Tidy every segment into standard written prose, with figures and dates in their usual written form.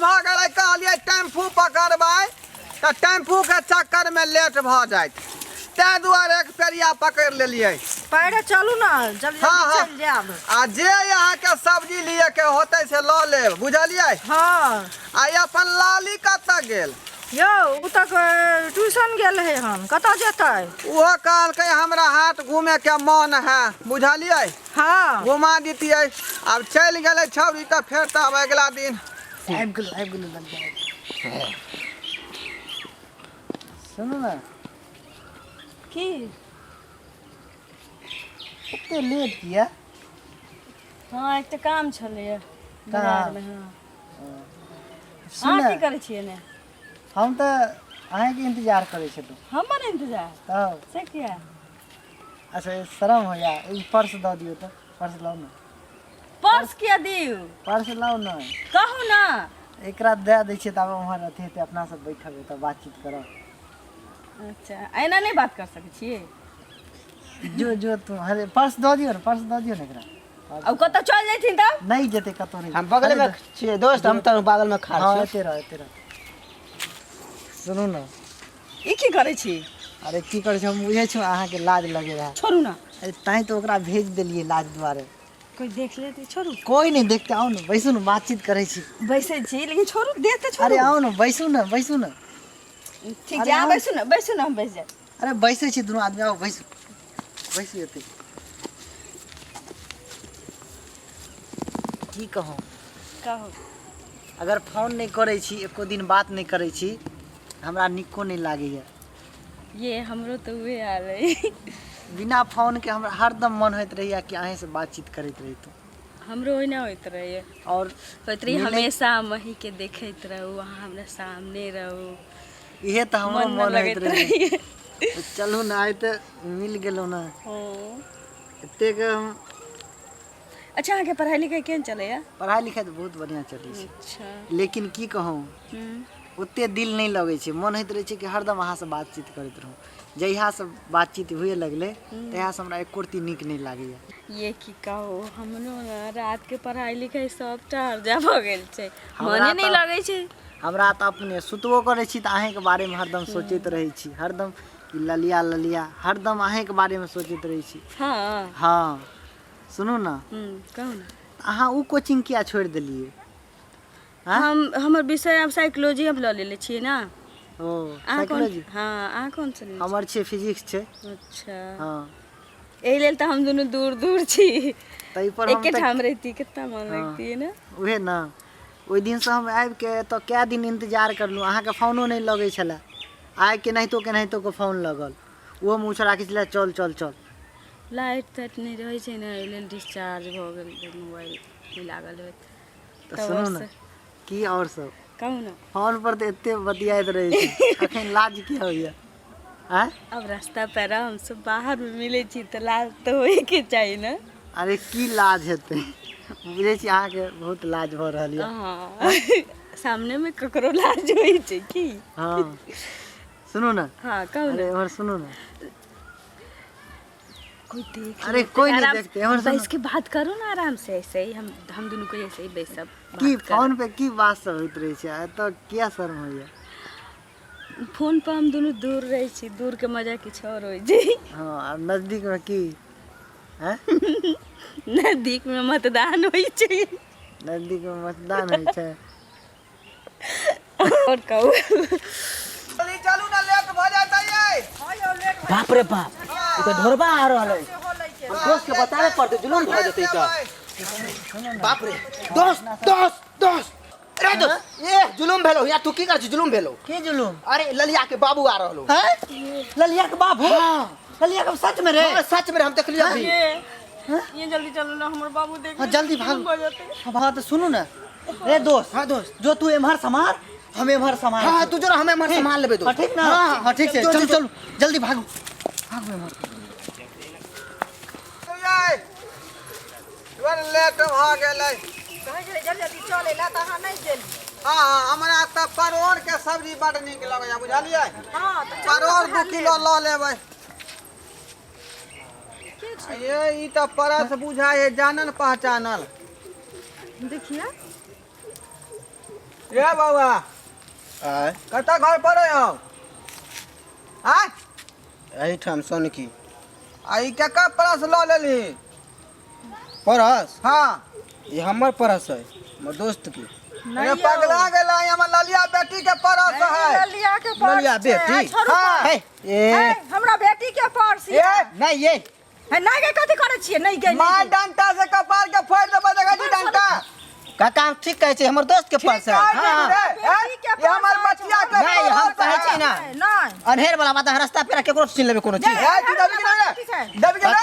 भऽ गेलै। कहलियै टेम्पू पकड़बै तऽ टेम्पूके चक्करमे लेट भऽ जायत, ताहि दुआरे एक पेरिया पकड़ि लेलियै। पैरे चलू ने, जल्दी। हाँ, जल्दी हाँ। चलि जायब। आ जे अहाँके सब्जी लियऽके होतै से लऽ लेब, बुझलियै? हँ। आ ई अपन लाली कतऽ गेल? यौ, ओ तऽ ट्यूशन गेल है हन, कतऽ जेतै? ओहो कहलकै हमरा हाट घूमेके मन है, बुझलियै? हँ। घुमा दितियै। आब चलि गेलै छौड़ी तऽ फेर तऽ आब अगिला दिन। आबि गेलो, आबि गेलो लग। सुनू ने। की? ओते लेट किया? हँ, एकटा काम छलैए बाजारमे। हँ। सुन। अहाँ की करै छियै ने? हम तऽ अहाँके इंतजार करै छलहुँ। हमर इंतजार? तब। से किया? अच्छा, शरम होइया। ई पर्स दऽ दियौ तऽ, पर्स लाउ ने। पर्स किया दियौ? पर्स लाउ ने। कहू ने। एकरा दए दै छियै, तब उम्हर अथी हेतै, अपना सब बैठबै तऽ बातचीत करब। अच्छा, एना नहि बात कर सकै छियै? जो जो तू, अरे पर्स दऽ दियौ ने, पर्स दऽ दियौ ने एकरा। अब कतऽ चल जैथिन तब? नहि जेतै कतहु नहि। हम बगलेमे अरे छियै दोस्त, हम तऽ बगलमे खाड़ हँ छियै। एते रह, एते रह। सुनू ने। ई की करै छी? अरे की करै छी, हम बुझै छी अहाँके लाज लगे रहए। छोड़ू ने। अरे तैं तऽ ओकरा भेज देलियै लाज दुआरे। कोइ देख लेतै, छोड़ू। कोइ नहि देखते, आउ ने, बैसू ने, बातचीत करै छी। बैसै छी, लेकिन छोड़ू, देखते छोड़ू। अरे आउ ने, बैसू ने, बैसू ने। ठीक छै, अहाँ बैसू ने, बैसू ने, हम बैस जायब। अरे बैसै छी दुनू आदमी, आउ बैसू, बैसू एतै। की कहूँ? कहू। अगर फोन नहि करै छी, एको दिन बात नहि करै छी, हमरा नीको नहि लागैए। ये हमरो तऽ उहे हाल है। बिना फोनके हमरा हरदम मन होइत रहैए कि अहीँसँ बातचीत करैत रहितहुँ। हमरो ओहिना होइत रहैए। आओर होइत रही मिलै- हमेशा हम अहीँके देखैत रहू, अहाँ हमरा सामने रहू। इहे तऽ हमरो मन न मन होइत लगैत रहैए। रहैए। तऽ चलू ने, आइ तऽ मिल गेलहुँ ने। हँ। एतेक हम अच्छा, अहाँके पढ़ाइ लिखाइ केहन चलैए? पढ़ाइ लिखाइ तऽ बहुत बढ़िआँ चलै छै। अच्छा। लेकिन की कहूँ, ओते दिल नहि लगै छै। मन होइत रहै छै कि हरदम अहाँसँ बातचीत करैत रहूँ। जहियासँ बातचीत हुए लगलै, तहियासँ हमरा एको रत्ती नीक नहि लागैए। ये की कहू, हमरो ने रातके पढ़ाइ लिखाइ सबटा हर्जा भऽ गेल छै। हमरा मने नहि तऽ- लगै छै। हमरा तऽ अपने सुतबो करै छी तऽ अहीँके बारेमे हरदम सोचैत रहै छी, हरदम कि ललिया ललिया, हरदम अहीँके बारेमे सोचैत रहै छी। हँ। हँ, सुनू ने। कहू ने। अहाँ ओ कोचिंग किया छोड़ि देलियै? आँय? हम हमर विषय आब साइकोलॉजी हम लऽ लेले छियै ने। ओ अहाँ कोन? साइकोलॉजी। हँ, अहाँ कोन सँ लेने हमर छै फिजिक्स छै। छियै? अच्छा। हँ। एहि लेल तऽ हम दुनू दूर दूर छी। ताहि पर हम एके तऽ ठाम रहिती कितना मन हँ। लगती ने। उहे ने, ओहि दिनसँ हम आबिके एतऽ कए दिन इंतजार करलहुँ, अहाँके फोनो नहि लगै छलए। आइ केनाहितो केनाहितो कऽ फोन लगल, ओहोमे ओ छोड़ा खिचले चल चल चल। लाइट ताइट नहि रहै छै ने, एहि लेल डिस्चार्ज भऽ गेल मोबाइल, नहि लागल होत। तऽ तब सुनू आओर ने। सब? की आओर सब? कहू ने। फोन पर तऽ एते बतियाइत रहै छी, अखन लाज किया होइया? आँय? अब रास्ता पैरा हमसब बाहरमे मिलै छी तऽ लाज तऽ होइके चाही ने। अरे की लाज हेतै? बुझै छी अहाँके बहुत लाज भऽ रहल यऽ। हँ, सामनेमे ककरो लाज होइ छै की? हँ, सुनू ने। हँ, कहू अरे ने। एम्हर सुनू ने। कोई देख अरे लेतै, कोई नहीं आराम देखते, एम्हर सुनू। बैस के बात करू ना आराम से, ऐसे ही हम दुनू को ऐसे ही बैसब की बात करब। फोन पे की बात सब होइत रहै छै? एतऽ किया शर्म होइया? फोन पर हम दुनू दूर रहै छी, दूर के मजा किछु और होइ छै। हँ, आ नजदीकमे की? हैं? नजदीक में मतदान होइ छै। नजदीकमे मतदान होइ छै। और कहू। जल्दी चलू ने, लेट भऽ जेतै यै। बाप रे बाप, ई तऽ ढोरबा आ रहल है। हम दोस्त के बतावे पड़तै, जुलूम भऽ जेतै तऽ। बाप रे, दोस्त दोस्त दोस्त, अरे दोस्त, ए जुलूम भेलो या तू की कर छी? जुलूम भेलो। की जुलूम? अरे ललिया के बाबू आ रहलो। हैं? ललिया के बाप हो? हाँ। ललिया के? सच में रे? हाँ, सच में, हम देखलियो अभी। ये जल्दी चलू ना, हमर बाबू देख हाँ, जल्दी भागू। भऽ जेतै। हाँ, तऽ सुनू ने रे दोस्त। हाँ दोस्त। जो तू एम्हर समार, हम एम्हर समार। हाँ, तू जरा, हम एम्हर संभाल लेबै दोस्त। हाँ, ठीक ना? हाँ। हाँ, ठीक छै। जो, चलू। जो, चलू, जल्दी भागू, भागू एम्हर। यै, बड़ लेट भऽ गेलै। कहै छलै जल्दी जल्दी चलै ला तऽ अहाँ नहि गेली। हँ हँ, हमरा तऽ परोड़के सब्जी बड्ड नीक लगैए, बुझलियै? हँ, तऽ चलू परोड़ ने। 2 किलो लऽ लेबै। ये ई तऽ परस बुझाइ है जानल पहचानल। देखिए। ये बाबा आय। कतऽ घर पर हौ आय? एहिठाम सोनकी। आ ई केकर परस लऽ लेलही? परस? हाँ। ई हमर परस है, हमर दोस्त के। अरे पगला गेला, ई हमर ललिया बेटी के परस है। ललिया के पर्स ललिया छै। बेटी? आ, छोड़ू। हाँ। हे ए। हे, हमरा बेटी के पर्स ए। ये। नहीं ये। हे, नहीं गे, कथी करै छियै? नहीं गे, मार नहीं गे। डंटा से कपार के फोड़ि देबै, देखै छी डंटा। काका, हम ठीक कहै छी, हमर दोस्त के पर्स है। ठीक हाँ। है, बेटी के ई हमर पर्स बचिया के नहीं, हम पर्स कहै है। छी ना। नहीं। अन्हेर वाला बात, रास्ता पेरा केकरो छीन लेबै कोनो चीज। ए, तू दबी के ना रे? दबी के ना?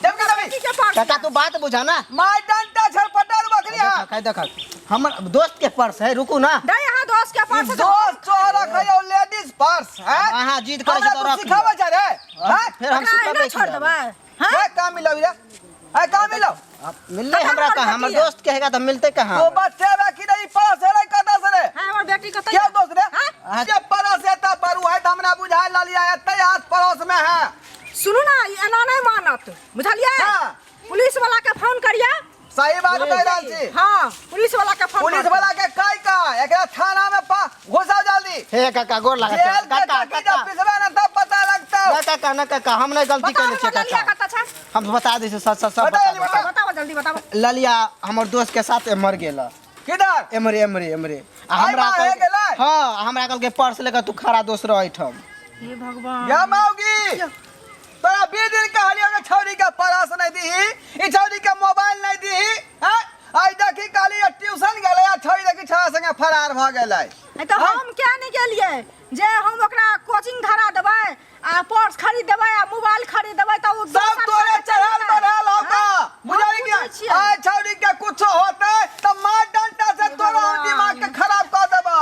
दबी के दबी? बेटी के पर्स। काका, तू बात बुझा ना। मार डंटा छरपटा देबो अखनी। देखा हाँ। देखा, हमर दोस्त के पर्स है, रुकू ना। नहीं, यहाँ दोस्त के पर्स है। दोस्त तोहरा खयो लेडीज पर्स है। अहाँ जिद करै छी हमरा तऽ तू रख सिखाबै लिअ। छै रे? हैं? फेर हम ओकरा एना सिखेबै छोड़ की? देबै? हाँ? ए, कहाँ मिलौ रे? ए, कहाँ मिलौ? मिललै हमरा कहाँ? हमर दोस्त के हेगा तऽ मिलतै कहाँ? तो बच्चे बे की रे, ई पर्स है रे, कतऽ से रे? हाँ, हमर बेटी कतऽ? क्या दोस्त रे? हाँ? ये पड़ोस एतऽ पर है तऽ हमरा बुझाय ललिया एतै आस पड़ोस में है। सुनू ना, ई एना नहीं मानत, बुझलियै? हाँ। पुलिस वाला के फोन करिए। सही बात कहि रहल छी। हाँ, पुलिस वाला के फोन। पुलिस वाला के कहि का एकरा थाना में पा घुसाओ जल्दी। हे काका, गोर लागत। जेल के काका। चक्की काका। जब पिसबे ना तब पता लगतौ। ना काका, ना काका, हम नहीं गलती बताओ केने छियै। ललिया काका, कतऽ छै? हम बता दै छी सच सच सब। बता बता जल्दी, दै छी। बता। बताओ जल्दी, बताओ। ललिया हमर दोस्त के साथ मर गेल। किधर? Emre Emre Emre. आ आई हमरा माँ, हे कहलकै- गेलै? हाँ, हमरा कहलकै पर्स लेकर तू खड़ा दोस्त रह एहिठाम। हे भगवान! या मौगी, तोरा 20 दिन कहलियो कि छौरी के परस नहीं दीही, ई छौरी के मोबाइल नहीं दीही। हैं, आइ देखी, कहली ट्यूशन गेलै आ छौरी देखी छौरा संगे फरार भऽ गेलै। नहीं तऽ हम किया नहीं गेलियै जे हम ओकरा कोचिंग धरा देबै आ पर्स खरीद देबै आ मोबाइल खरीद देबै तऽ ओ सब दोसर तोरे संगे चलि चढ़ल जेतै। बढ़ल होता। हाँ? बुझली हम कि बुझै छियै। आइ छौरी के कुछो होतै तऽ मार डंटा से तोरा हम दिमाग के खराब कऽ देबौ।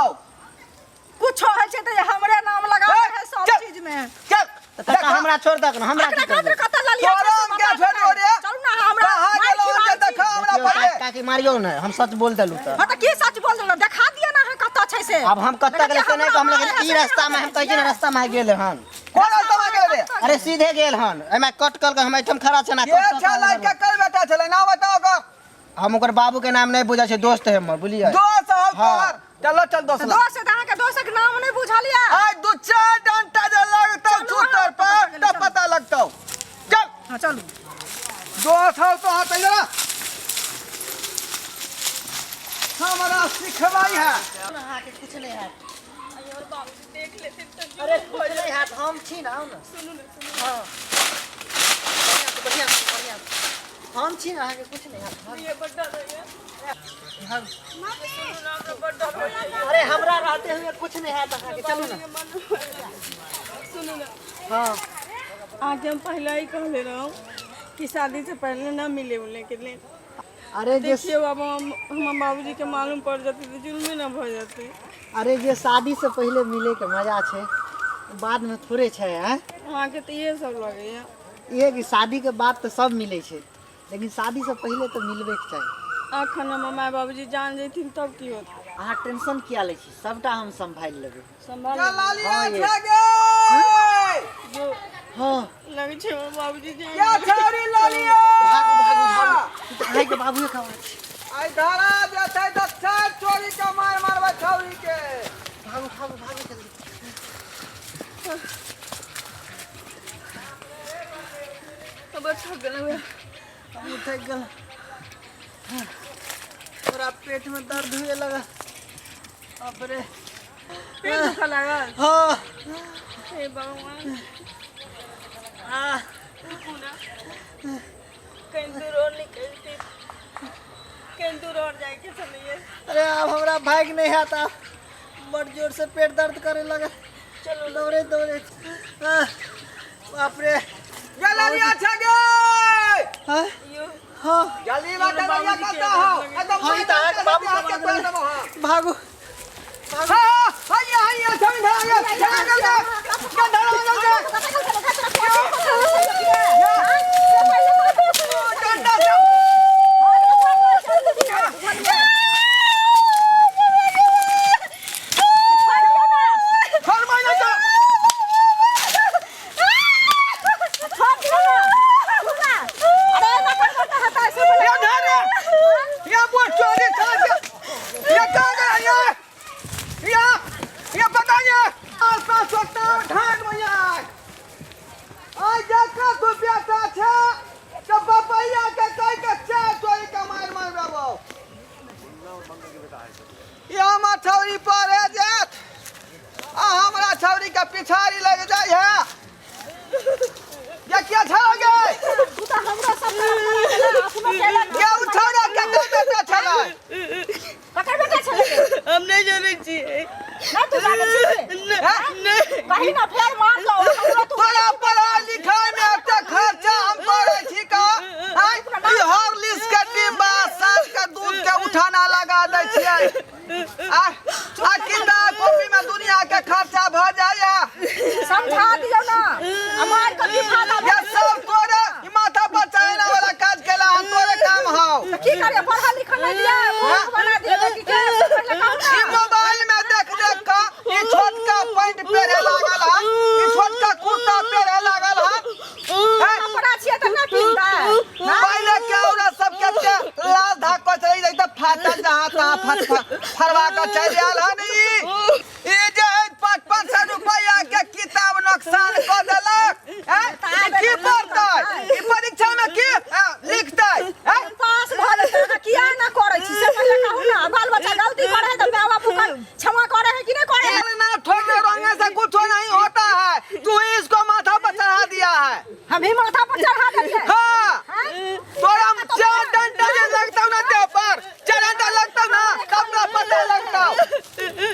कुछो होइ छै तऽ हमरे नाम लगा हे, है सब चल। चीज में। चल। तऽ काका, हमरा छोड़ दक ना, हमरा अकरा की करबै? कतऽ कतऽ ललिया छै तोरा से हम क्या बता छोड़ियो देबै। रे? चलू ना, हमरा कहाँ मारि गेलौ जे खिलाबै छी। देखा हमरा देखियौ, पहिले। काकी, मारियौ ने, हम सच बोल देलहुँ तऽ। हाँ, तऽ की सच बोल देलहुँ? देखा दिअ ना अहाँ कतऽ छै से। आब हम कतऽ गेलै से नहि कहब, लेकिन ई रास्ता में हम कहै छी ने, रास्ता में गेल हन। कोन रास्ता में गेल रे? अरे सीधे गेल हन, एहिमे कट कल के हम एहिठाम खड़ा छै ना। के छलै? केकर बेटा छलै, नाम बताओ ओकर। हम ओकर बाबू के नाम नहीं बुझै छै, दोस्त है हमर, बुझलियै? दोस्त हौ हाँ। तोहर? चलो चल दोस्त तऽ लग। दोस्त तऽ अहाँके दोस्तक नाम नहि बुझल यऽ? आइ दू चार डंटा जे लगतौ चलू छूतर अहाँ, पर पता तब चलू। पता लगतौ। चल। हाँ, चलू। दोस्त हौ तोहर तऽ जरा हमरा सिखबै है। अहाँके कुछ नहीं हैत। अरे कुछ नहीं हैत, हम छी ना, आउ ना। हाँ, बढ़िआँ से, बढ़िआँ से, हम छी ना, अहाँके कुछ नहीं हैत। भागू। अरे हमरा रहते हुए कुछ नहीं हैत अहाँके, चलू ना। सुनू ना। हाँ। आज हम पहले ही कहले रहूँ कि शादी से पहले ना मिले उले के लिए। अरे जे देखिए बाबा, हम हमर बाबूजी के मालूम पड़ जाते तो जुल्मे ना भऽ जाते। अरे जे शादी से पहिले मिले के मजा छै, बाद में थोड़े छै, हैं? अहाँके तऽ इहे सब लगैया। इहे कि शादी के बाद तऽ सब मिलै छै, लेकिन शादी से पहिले तऽ मिलबे के चाही। अखन हमर माय बाबूजी जान जैथिन तब की होत? अहाँ टेंशन किया लै छी? सबटा हम सम्भालि लेबै। संभाल। ये लालिया हाँ, ये। छै गे। जो हाँ। लगै छै हमर बाबूजी जान ये छौरी लालिया। भागू भागू भागू, ई तऽ अहाँके बाबूए के आवाज छै। आइ धरा जेतै तऽ चार चोरी के मार मारबै छौरी के। भागू भागू भागू जल्दी। बस थक गेलहुँ। हमहूँ थाकि गेलहुँ। थोड़ा पेट में दर्द हुए लगा, बाप रे। पेट दुखऽ लागल? हाँ। हे भगवान! आ, रुकू ना, कहीं दूर और निकलती, कहीं दूर और जाके चलिए। अरे अब हमरा भागि नहीं आता, बड़ जोर से पेट दर्द करे लगा। चलो। दौड़े दौड़े, आ, बाप रे। ये लालिया छै गे। हाँ। यो। हाँ। जल्दी बता लालिया कतऽ हौ? एकदम हाँ, ई तऽ अहाँके बाबू हाथ के तोड़ि देबौ। हाँ। भागू। हाँ, हैया हैया, छौरी धरा गेल, धरा गेल गे। ये धरा गेल गे। डंडा से छोड़ मैना जा। ये धर रे। ये बुढ़ चोरी छलै छै। ये कहाँ गेल ये? के पिछाड़ी लग जाय है ये क्या छला गे? तू तऽ हमरो सब तरफ करै छलै, अपनो केलक। ये उठा के के बेटा छला? ककर बेटा छलै गे? हम नहीं जानै छियै। नहि तू जानै छी? नहीं। कही ना फेर मारतौ हमरो तू। तोरा पढ़ाई लिखाई में एते खर्चा हम करै छी का आँय? ई हॉर्लिक्स के डिब्बा, साँझ के दूध के उठाना लगा दै छियै आ आ किताब कॉपी में दुनिया के खर्चा भऽ जाइए। समझा दियौ ना, आ मार के की फायदा ये भेल? सब तोरे ई माथा पर चढ़ेला वाला काज केला हन, तोरे काम हौ। तऽ की करियै? पढ़ल लिखल नहि दियै, मूर्ख बना दियै बेटी के, से पहिले कहू ई ना। मोबाइल में देख देख के ई छोटका पैंट पहिरे लागल हन, ई छोटका कुर्ता पहिरे लागल हन, हैं? कपड़ा छियै तऽ नहि पिन्हतै? पहिले के औरत सब के लाल धाक पर चली जाई त फाटल जहाँ तहाँ फट फरवा के चलि आयल हन। ई ई जे है 500-500 रुपया के किताब नुकसान कऽ देलक, हैं? ई की पढ़तै? ई परीक्षा में की लिखतै, हैं? पास भऽ जेतै। अहाँ किया एना करै छी से पहिले कहू ना। बाल बच्चा गलती करे है तऽ माय बाप ओकर क्षमा करे है कि नहि करे है? ना ठोके रंगे से कुछ नहीं होता है, तू ही इसको माथा पर चढ़ा दिया है। हम ही माथा पर चढ़ा देलियै? हाँ। हैं? तोरा चार डंडा जे लगतौ ना देह पर, चार डंडा लगतौ ना तब तोरा पता लगतौ।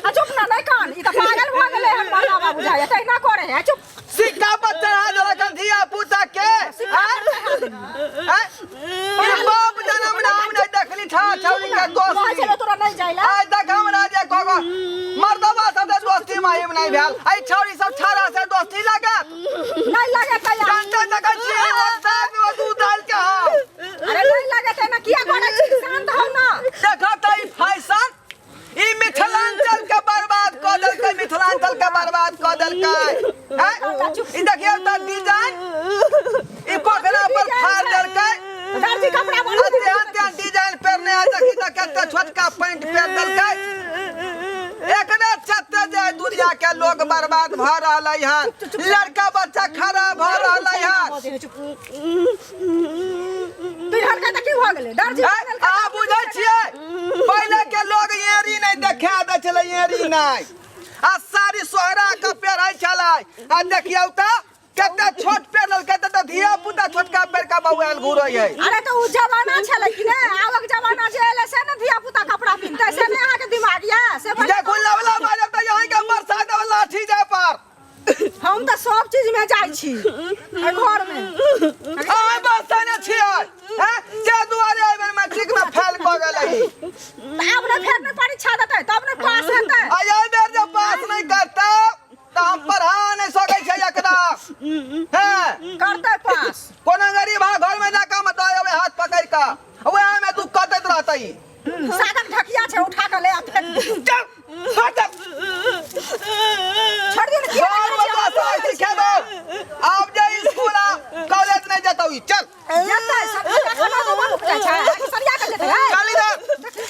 आ चुप ना, नहि कान, ई तऽ पागल भऽ गेलै हन भला बुझाइया, तहिना करे है। चुप। सिक्का पर चढ़ा देलक हन धिया पुता के, हैं? हैं? ई बाप जनम ना हम नहीं देखली छा छौरी के कहै दोस्ती। छलै तोरा नहि जाइ लए। आइ तक हमरा जे कगो मर्दबा सब से दोस्ती महिम नहीं भेल, एहि छौरी सब छाड़ा से दोस्ती लागत। नहि लगतै आब। डंडा देखै छियै, साथ में दूध डाल के हम। अरे नहि लगतै ना, किया करै छी? शांत हौ ना। देखा त ई फैशन ई मिथिलांचल के बर्बाद कऽ देलकै, मिथिलांचल के बर्बाद कऽ देलकै, हैं? ई देखियौ त डिजाइन ई पोखरा पर फाड़ देलकै। दर्जी कपड़ा बना। तेहन तेहन डिजाइन पहिरने है, देखी त कते छोटका पैंट पहिर देलकै। एकरे चलते जे दुनिया के लोग बर्बाद भऽ रहलै हन, लड़का बच्चा खराब भऽ रहलै हन। तू हल्का तऽ की भऽ गेलै दर्जी? हैं? अहाँ बुझै छियै, पहिले के लोग एड़ी नहि देखा दै छलै, एड़ी नहि, आ साड़ी सोहरा के पहिरै छलै, आ देखियौ तऽ कते छोट पहिरलकै तऽ धिया पुता छोटका पहिर के बौआयल घुरै है। अरे तऽ उ जमाना छलै कि ने, आबक जमाना जे एलै से ने धिया पुता कपड़ा पिन्हतै, से ने अहाँके दिमाग यऽ से पहिले। देखू, लवला बाजब तऽ यहीं के बरसात में लाठी जाय पर। हम तऽ सब चीज में जाइ छी एहि घर में। अहाँ बरसाने छियै, हैं? जे दुआरे एहि बेर मैट्रिक में फेल कऽ गेलै। तऽ आब ने फेर ने परीक्षा देतै तब ने पास हेतै। आ एहि बेर जे पास नहि करतै तऽ हम पढ़ा नहि सकै छियै एकरा, हैं? करतै पास। कोनो गरीब घर में जाकऽ हम दऽ अबै हाथ पकड़ि कऽ, वएह में दुख कटैत रहतै। सागक ढकिया छै, उठा कऽ ले आ फेंक दे। चल, हट जा। छोड़ दियौ ने, किया घर में रखै दोस्त छियै? होइ सिखेबौ। आब जे स्कूल आ कॉलेज नहि जेतौ ई, चल। जेतै, सरिया कऽ ना देबो ने, जाइ छै आकि सरिया कऽ जेतै, है? चल इधर।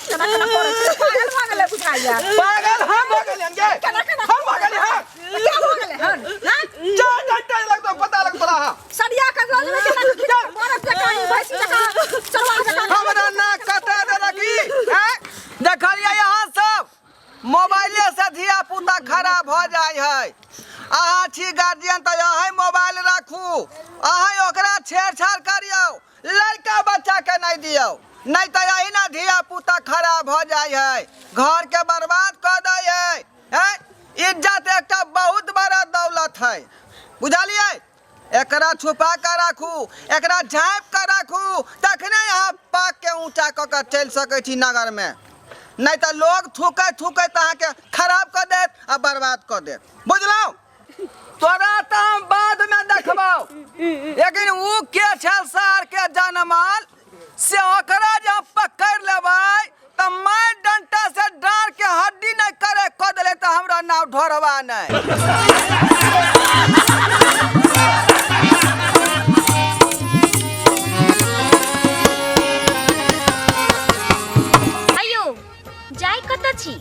केना केना करै छै, पागल भऽ गेलै बुझाइया। पागल हम भऽ गेलियन गे? केना केना हम भऽ गेलियै हन? तऽ क्या भऽ गेलै हन, हँ? चल, घंटा लगतौ पता लगतौ तोरा। सरिया कऽ लऽ जेबै, केना कऽ बरफ जकाँ ई भैंसी जकाँ चरवाह जकाँ। हमरा नाक कटा देलक ई, हैं? देखलियै अहाँ सब, मोबाइले से धिया पुता खराब भऽ जाइ है। अहाँ छी गार्जियन तऽ अहें मोबाइल राखू, अहें ओकरा छेड़छाड़ करियौ, लड़का बच्चा के नहि दियौ, नहि तऽ अहिना धिया पुता खराब भऽ जाइ है, घर के बर्बाद कऽ दै है, हैं? इज्जत एकटा बहुत बड़ा दौलत है, बुझलियै? एकरा छुपा कऽ राखू, एकरा झाँपि कऽ राखू, तखने अहाँ पाग के ऊँचा कऽ कऽ चलि सकै छी नगर में, नहि तऽ लोग थूकैत थूकैत अहाँके खराब कऽ देत आ बर्बाद कऽ देत, बुझलहुँ? तोरा तऽ हम बाद में देखबौ, लेकिन ऊ के छल सार के जनमल से ओकरा जे हम पकड़ि लेबै तऽ मारि डंटा से डाँड़ के हड्डी नहि करे कऽ देले तऽ हमरा नाव ढोरबा नहि। अयो जाय कतऽ छी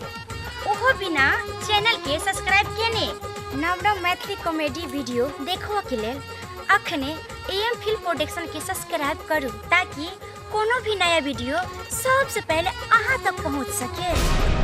ओहो बिना चैनल के सब्सक्राइब केने? नव नव मैथिली कॉमेडी वीडियो देखबऽ के लेल अखने ए एम फिल्म प्रोडक्शन के सब्सक्राइब करू ताकि कोनो भी नया वीडियो सबसे पहले अहाँ तक पहुँच सके।